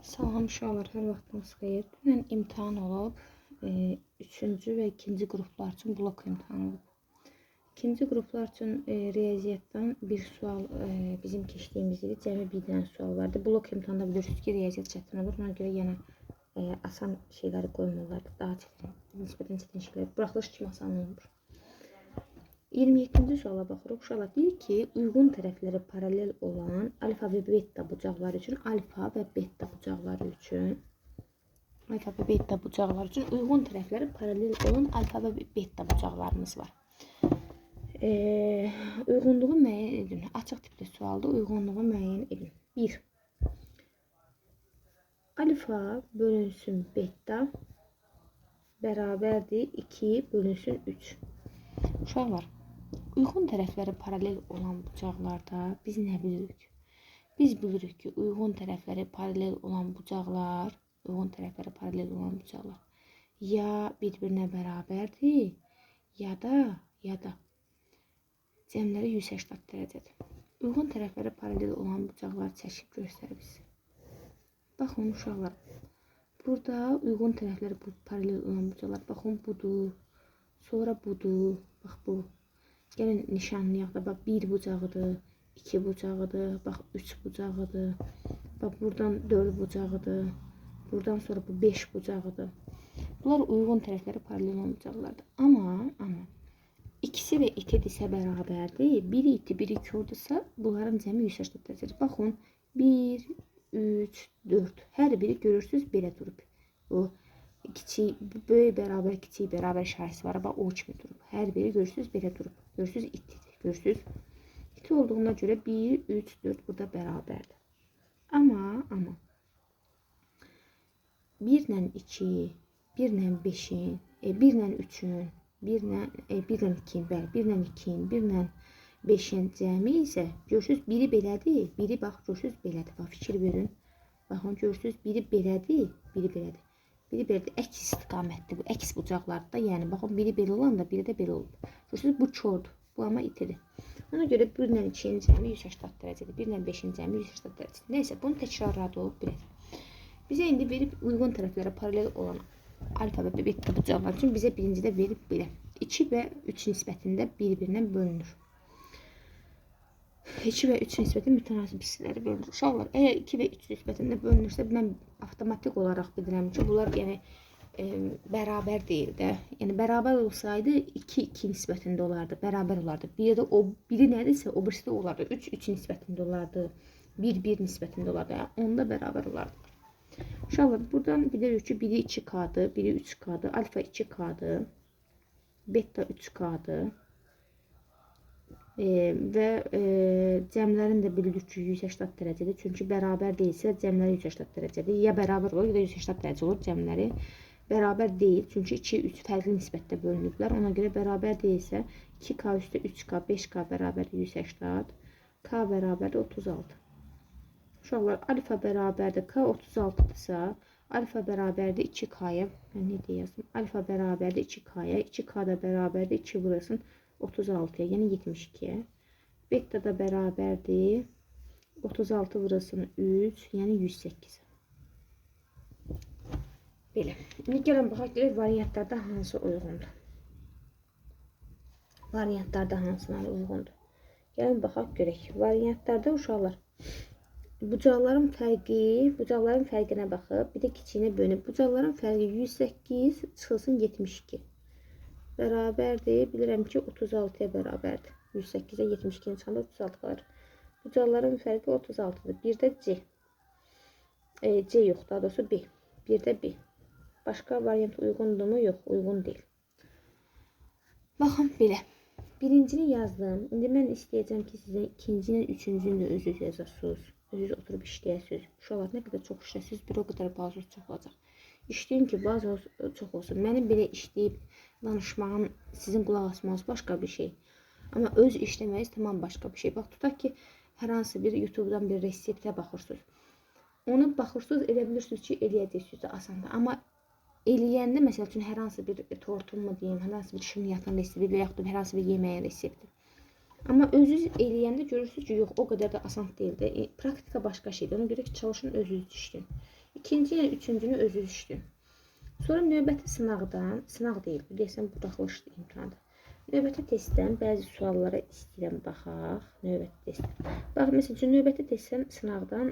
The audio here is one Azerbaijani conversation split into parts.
Salam uşaqlar, hər vaxtınız xeyir. Dünən imtahan olub. Üçüncü və ikinci qruplar üçün blok imtahanı olub. İkinci qruplar üçün riyaziyyatdan bir sual bizim keçdiyimiz idi. Cəmi bir dənə sual vardı. Blok imtahanda bilirsiniz ki, riyaziyyat çətin olur. Ona görə yəni asan şeyləri qoymurlar. Daha çətin, nisbətən çətin şeylər. Buraxılış kimi asan olmur. 27-ci suala baxırıq. Uşaqlar deyir ki, uyğun tərəfləri paralel olan alfa və beta bucaqları üçün, alfa və beta bucaqları üçün, alfa və beta bucaqları üçün uyğun tərəfləri paralel olan alfa və beta bucaqlarımız var. Uyğunluğu müəyyən edin. Açıq tipli sualdır. Uyğunluğu müəyyən edin. 1. Alfa bölünsün beta bərabərdir 2 bölünsün 3. Uşaqlar, uyğun tərəfləri paralel olan bucaqlarda biz nə bilirik? Biz bilirik ki, uyğun tərəfləri paralel olan bucaqlar, uyğun tərəfləri paralel olan bucaqlar ya bir-birinə bərabərdir, ya da cəmləri 180 dərəcədir. Uyğun tərəfləri paralel olan bucaqlar çəkib göstərir bizə. Baxın uşaqlar, burada uyğun tərəfləri bu paralel olan bucaqlar, baxın budur, sonra budur, bax bu. Gəlin nişanlayaq da, bax 1 bucağıdır, 2 bucağıdır, bax 3 bucağıdır, bax buradan 4 bucağıdır, buradan sonra bu 5 bucağıdır. Bunlar uyğun tərəfləri paralel olan bucaqlardır. Amma ikisi də itidirsə bərabərdir, biri iti, biri kordursa, bunların cəmi 180 dərəcədir. Baxın, 1, 3, 4, hər biri görürsünüz belə durub. O kiçik, böyük bərabər, kiçik bərabər işarəsi var, bax o kimi durub. Hər biri görürsünüz belə durub. Görürsünüz itidir. Görürsünüz. İti olduğuna görə 1, 3, 4 burada bərabərdir. Amma 1 ilə 2, 1 ilə 5-in, 1 ilə 3-ün, 1 ilə 2-in, bəli, 1 ilə 2-in, 1 ilə 5-in cəmi isə görürsünüz biri belədir, biri bax görürsünüz belədir. Bax fikir verin. Baxın görürsünüz biri belədir, biri belədir. Biri belədir, əks istiqamətdir bu, əks bucaqlarda, yəni baxın biri belə olanda biri də belə olub. Görürsünüz bu kordur, bu amma itidir. Ona görə 1 ilə 2-nin cəmi 180 dərəcədir, 1 ilə 5-in cəmi 180 dərəcədir. Nəysə, bunu təkrarladı olub biraz. Bizə indi verib uyğun tərəflərə paralel olan alfa və beta bucaqlar üçün bizə birincidə verib belə. 2 və 3 nisbətində bir-birinə bölünür. 2 və 3 nisbətində mütənasib hissələri bölünür. Uşaqlar, əgər 2 və 3 nisbətində bölünürsə, mən avtomatik olaraq bilirəm ki, bunlar yəni bərabər deyil də. Yəni bərabər olsaydı 2 2 nisbətində olardı, bərabər olardı. Biri də o biri nədirsə, o birisi də olardı. 3 3 nisbətində olardı. 1 1 nisbətində olardı. Yəni onda bərabər olardı. Uşaqlar, buradan bilirik ki, biri 2K-dır, biri 3K-dır, alfa 2K-dır, beta 3K-dır. Və cəmlərin də bilirik ki, 180 dərəcədir. Çünki bərabər deyilsə cəmləri 180 dərəcədir. Ya bərabər olur, ya da 180 dərəcə olur cəmləri. Bərabər deyil, çünki 2, 3 fərqli nisbətdə bölünüblər. Ona görə bərabər deyilsə 2K üstə 3K, 5K bərabərdir 180, K bərabərdir 36. Uşaqlar, alfa bərabərdir K 36-dırsa, alfa bərabərdir 2K-ya. Mən nə deyə yazdım? Alfa bərabərdir 2K-ya, 2K da bərabərdir 2 vurulsun 36-ya, yəni 72-yə. Beta da bərabərdir 36 vurulsun 3, yəni 108. Belə. İndi gəlin baxaq görək variantlarda hansı uyğundur. Variantlarda hansıları uyğundur. Gəlin baxaq görək. Variantlarda uşaqlar, bucaqların fərqi, bucaqların fərqinə baxıb, bir də kiçiyinə bölünüb. Bucaqların fərqi 108 çıxılsın 72. Bərabərdir. Bilirəm ki, 36-ya bərabərdir. 108-ə 72-ni çıxanda 36 qalır. Bucaqların fərqi 36-dır. Bir də C. C yox, daha doğrusu B. Bir də B. Başqa variant uyğundurmu? Yox, uyğun deyil. Baxın, belə. Birincini yazdım. İndi mən istəyəcəm ki, sizə ikincinin, üçüncünü də özünüz yazasınız. Özünüz oturub işləyəsiniz. Uşaqlar, nə qədər çox işləsiniz, bir o qədər bazınız çox olacaq. İşləyin ki, bazınız çox olsun. Mənim belə işləyib danışmağım, sizin qulaq asmağınız başqa bir şey. Amma öz işləməyiniz tamam başqa bir şey. Bax, tutaq ki, hər hansı bir YouTube-dan bir reseptə baxırsınız. Onu baxırsınız, elə bilirsiniz ki, eləyəcəksiniz də asandır. Amma eləyəndə, məsəl üçün, hər hansı bir tortun mu deyim, hər hansı bir şirniyyatın resepti və yaxud da hər hansı bir yeməyin resepti. Amma özünüz eləyəndə görürsünüz ki, yox, o qədər də asan deyil də. Praktika başqa şeydir. Ona görə ki, çalışın, özünüz işləyin. İkinci ilə üçüncünü özünüz işləyin. Sonra növbəti sınaqdan, sınaq deyil, bu deyəsən buraxılışdır imtahandır. Növbəti testdən bəzi suallara istəyirəm baxaq. Növbəti testdən. Bax, məsəl üçün, növbəti testdən sınaqdan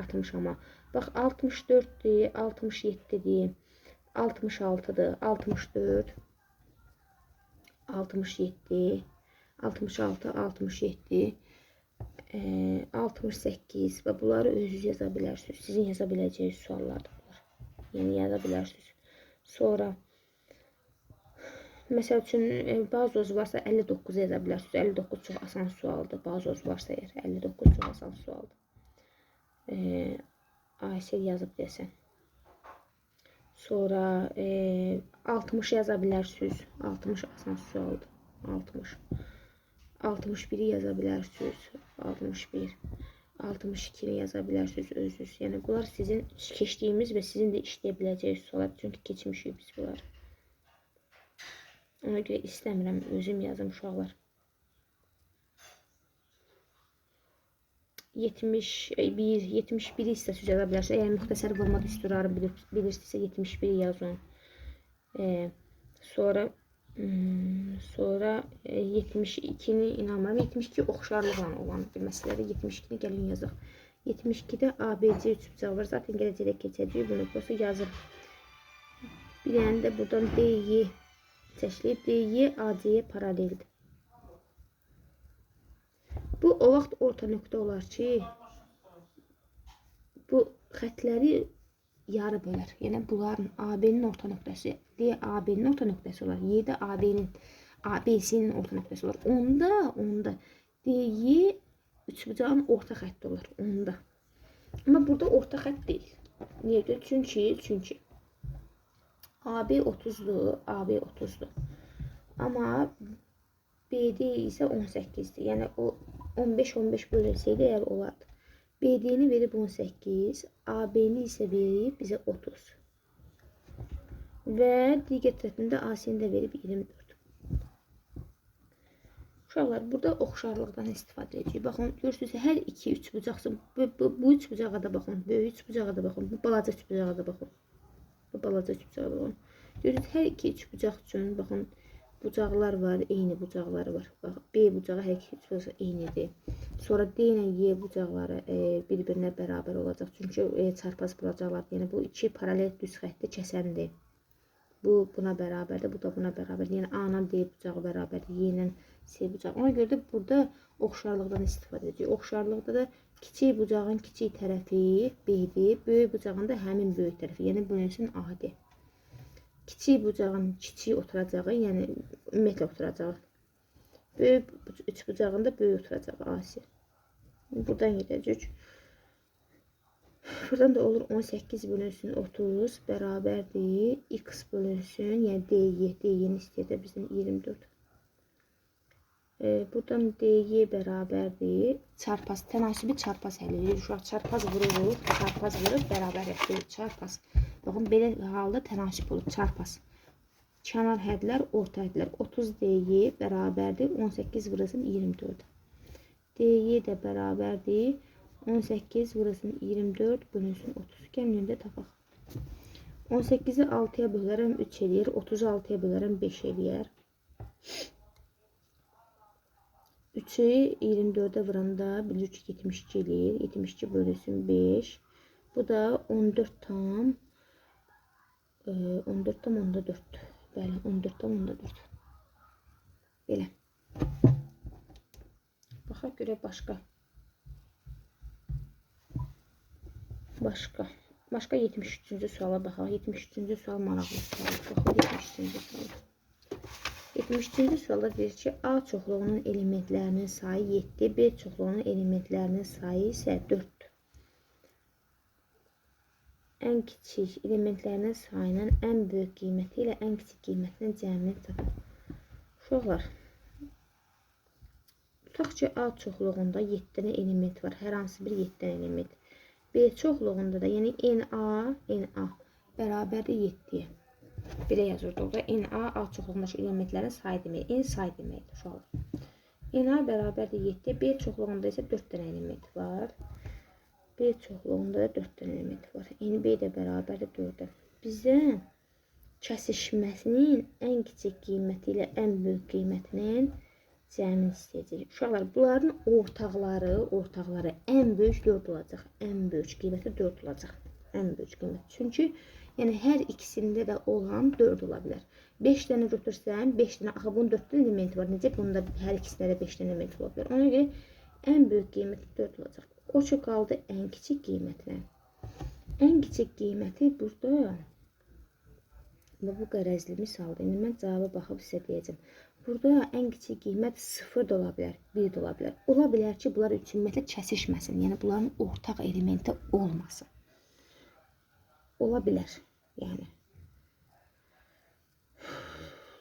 atmışam. Bax, 64-dür, 67-dir, 66-dır, 64, 67, 66, 67, 68 və bunları özünüz yaza bilərsiniz. Sizin yaza biləcəyiniz suallardır bunlar. Yəni, yaza bilərsiniz. Sonra, məsəl üçün, bazoz varsa 59 yaza bilərsiniz. 59 çox asan sualdır. Bazoz varsa əgər, 59 çox asan sualdır. Aysel yazıb desən. Sonra 60 yaza bilərsiniz. 60 asan sualdır. 60. 61-i yaza bilərsiniz. 61. 62-ni yaza bilərsiniz özünüz. Yəni, bunlar sizin keçdiyimiz və sizin də işləyə biləcəyiniz suallar. Çünki keçmişik biz bunları. Ona görə istəmirəm, özüm yazım uşaqlar. 71, 71-i istəsiniz yaza bilərsiniz. Əgər müxtəsər vurma düsturları bilirsinizsə 71 yazın. Sonra 72-ni inanmıram. 72 oxşarlıqla olan bir məsələdir. 72-ni gəlin yazaq. 72-də ABC üçbucağı var. Zaten gələcəkdə keçəcəyik. Bunu prosta yazırıq. Bir dənə də buradan DY çəkilib. DY AC-yə paraleldir. Bu o vaxt orta nöqtə olar ki, bu xətləri yarı bölər. Yəni, bunların AB-nin orta nöqtəsi, D AB-nin orta nöqtəsi olar. Y də ABC-nin orta nöqtəsi olar. Onda DY üçbucağın orta xətti olar. Onda. Amma burada orta xətt deyil. Niyə görə? Çünki AB 30-dur, AB 30-dur. Amma BD isə 18-dir. Yəni, o 15-15 bölünsəydi əgər olardı. BD-ni verib 18, AB-ni isə verib bizə 30. Və digər tərəfində AC-ni də verib 24. Uşaqlar, burada oxşarlıqdan istifadə edəcəyik. Baxın, görürsünüz, hər iki üçbucaqsın. Bu üçbucağa da baxın, böyük üçbucağa da baxın, bu balaca üçbucağa da baxın. Bu balaca üçbucağa da baxın. Görürsünüz, hər iki üçbucaq üçün, baxın, bucaqlar var, eyni bucaqlar var. Bax, B bucağı hər iki üçbucaq eynidir. Sonra D ilə Y bucaqları bir-birinə bərabər olacaq. Çünki çarpaz bucaqlar, yəni bu iki paralel düz xətti kəsəndir. Bu buna bərabərdir, bu da buna bərabərdir. Yəni A ilə D bucağı bərabərdir, Y ilə C bucağı. Ona görə də burada oxşarlıqdan istifadə edəcəyik. Oxşarlıqda da kiçik bucağın kiçik tərəfi B-dir, böyük bucağın da həmin böyük tərəfi, yəni bölünsün AD. Kiçik bucağın kiçik oturacağı, yəni ümumiyyətlə oturacağı. Böyük üç bucağın da böyük oturacağı AC. Buradan gedəcək. Buradan da olur 18 bölünsün 30 bərabərdir. X bölünsün, yəni DY, DY-ni istəyir də bizim 24. Buradan DY bərabərdir. Çarpaz, tənasibi çarpaz həll edirik. Uşaq çarpaz vururuq, çarpaz vurub bərabər yapırıq. Çarpaz. Baxın, belə halda tənasib olur. Çarpaz. Kənar hədlər, orta hədlər. 30 DY bərabərdir. 18 vurulsun 24. DY də bərabərdir. 18 vurulsun 24 bölünsün 30. Gəlin indi tapaq. 18-i 6-ya bölərəm 3 eləyir. 30-u 6-ya bölərəm 5 eləyər. 3-ü 24-ə vuranda bilirik ki, 72 eləyir. 72 bölünsün 5. Bu da 14 tam 14,4. Bəli, 14,4. Belə. Baxaq görək başqa. Başqa. Başqa 73-cü suala baxaq. 73-cü sual maraqlı sualdır. Baxaq 73-cü suala. 73-cü sualda deyir ki, A çoxluğunun elementlərinin sayı 7, B çoxluğunun elementlərinin sayı isə 4-dür. Ən kiçik elementlərinin sayının ən böyük qiyməti ilə ən kiçik qiymətinin cəmini tapın. Uşaqlar, tutaq ki, A çoxluğunda 7 dənə element var. Hər hansı bir 7 dənə element. B çoxluğunda da, yəni NA bərabərdir 7-yə. Belə yazırdıq da. NA, A çoxluğundakı elementlərin sayı deməkdir. N say deməkdir uşaqlar. NA bərabərdir 7. B çoxluğunda isə 4 dənə element var. B çoxluğunda da 4 dənə element var. NB də bərabərdir 4-ə. Bizə kəsişməsinin ən kiçik qiyməti ilə ən böyük qiymətinin cəmini istəyəcək. Uşaqlar, bunların ortaqları ən böyük 4 olacaq. Ən böyük qiyməti 4 olacaq. Ən böyük qiymət. Çünki yəni hər ikisində də olan 4 ola bilər. 5 dənə götürsəm, 5 dənə, axı bunun 4 dənə elementi var. Necə bunda hər ikisində də 5 dənə element ola bilər. Ona görə ən böyük qiyməti 4 olacaq. O ki qaldı ən kiçik qiymətinə. Ən kiçik qiyməti burada, bu qərəzli misaldır. İndi mən cavaba baxıb sizə deyəcəm. Burada ən kiçik qiymət 0 da ola bilər, 1 də ola bilər. Ola bilər ki, bunlar ümumiyyətlə kəsişməsin. Yəni bunların ortaq elementi olmasın. Ola bilər. Yəni.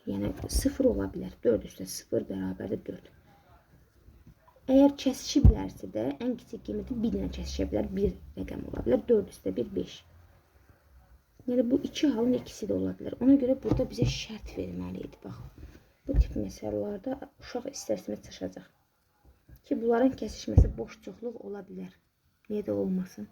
Yəni 0 ola bilər. 4 üstə 0 bərabərdir 4. Əgər kəsişiblərsə də ən kiçik qiyməti 1 ilə kəsişə bilər, 1 rəqəm ola bilər. 4 üstə 1, 5. Yəni bu iki halın ikisi də ola bilər. Ona görə burada bizə şərt verməli idi. Bax, bu tip məsələlərdə uşaq istər-istəməz çaşacaq. Ki, bunların kəsişməsi boş çoxluq ola bilər. Niyə də olmasın?